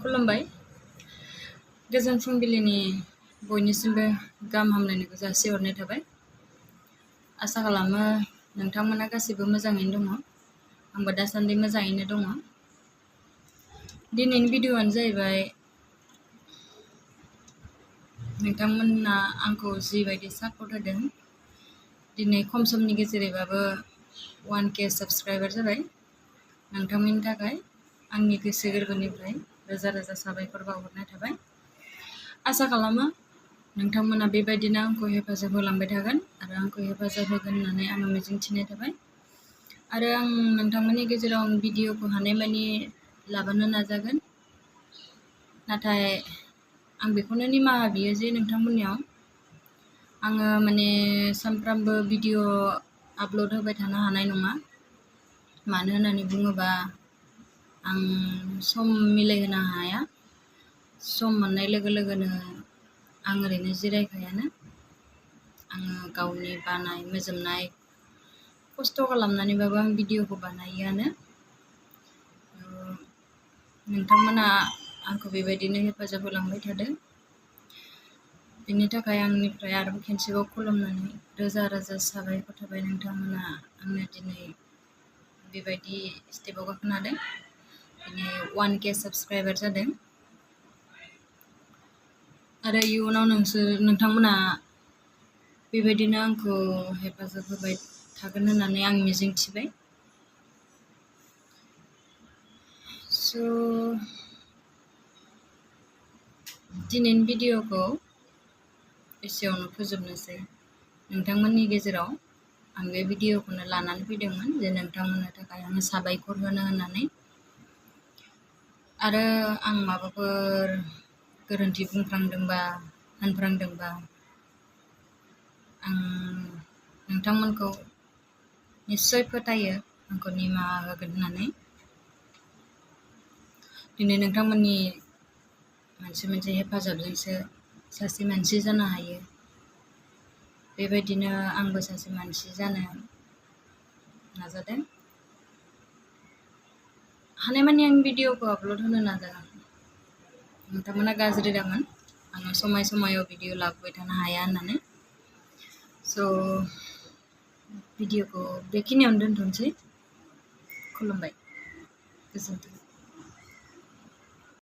खुलुमबाय। गोजोन फुंबिलिनि बयनिसिमबो गाहाम हामलायनायखौ जासिहरनाय थाबाय। आसा खालामो नोंथांमोना गासैबो मोजाङैनो दङ। आंबो दासान्दि मोजाङैनो दङ। दिनैनि भिडिअ'आनो जाहैबाय नोंथांमोना आंखौ जिबायदि सापर्ट होदों, दिनै खम समनि गेजेरैबाबो 1K साबस्क्राइबार जाबाय। नोंथांमोननि थाखाय आंनि गोसो गोरबोनिफ्राय रोजा रोजा साबायखर बावहरनाय थाबाय। आसा खालामो नोंथांमोना बेबायदिनो आंखौ हेफाजाब होलांबाय थागोन आरो आंखौ हेफाजाब होगोन होननानै आङो मिजिंथिनाय थाबाय। आरो आं नोंथांमोननि गेजेराव भिडिअ'खौ हानायमानि लाबोनो नाजागोन। नाथाय आं बेखौनो निमाहा बियो जे नोंथांमोननियाव आङो सानफ्रामबो भिडिअ' आपल'ड होबाय थानो हानाय नङा। मानो होननानै बुङोबा आं सम मिलायहोनो हाया। सम मोननाय लोगो लोगोनो आं ओरैनो जिरायखायानो। आङो गावनि बानाय मोजोमनाय खस्थ' खालामनानैबाबो आं भिडिअ'खौ बानायोआनो। नोंथांमोना आंखौ बेबायदिनो हेफाजाब होलांबाय थादों। बेनि थाखाय आंनिफ्राय आरोबाव खेनसेबाव खुलुमनानै रोजा रोजा साबायखर थाबाय। नोंथांमोना आंनो दिनै बेबायदि स्टेपाव गाखोनो हादों। दिनै 1K साबस्क्राइबार जादों। आरो इयुनाव नोंथांमोना बेबायदिनो आंखौ हेफाजाब होबाय थागोन होननानै आं मिजिंथिबाय। दिनैनि भिडिअ'खौ एसेयावनो फोजोबनोसै। नोंथांमोननि गेजेराव आं बे भिडिअ'खौनो लानानै फैदोंमोन जे नोंथांमोननो थाखाय आङो साबायखर होनो होननानै। आरो आं माबाफोर गोरोन्थि बुंफ्लांदोंबा होनफ्लांदोंबा आं नोंथांमोनखौ निस्सय फोथायो आंखौ निमाहा होगोन होननानै। दिनै नोंथांमोननि मोनसे हेफाजाबजोंसो सासे मानसि जानो हायो। बेबायदिनो आंबो सासे मानसि जानो नाजादों। हानायमानि आं भिडिअ'खौ आपल'ड होनो नाजागोन। नोंथांमोना गाज्रि दामोन आङो समायाव भिडिअ' लाबोबाय थानो हाया होननानै। भिडिअ'खौ बेखिनियावनो दोनथ'नोसै। खुलुमबाय। गोजोन्थों।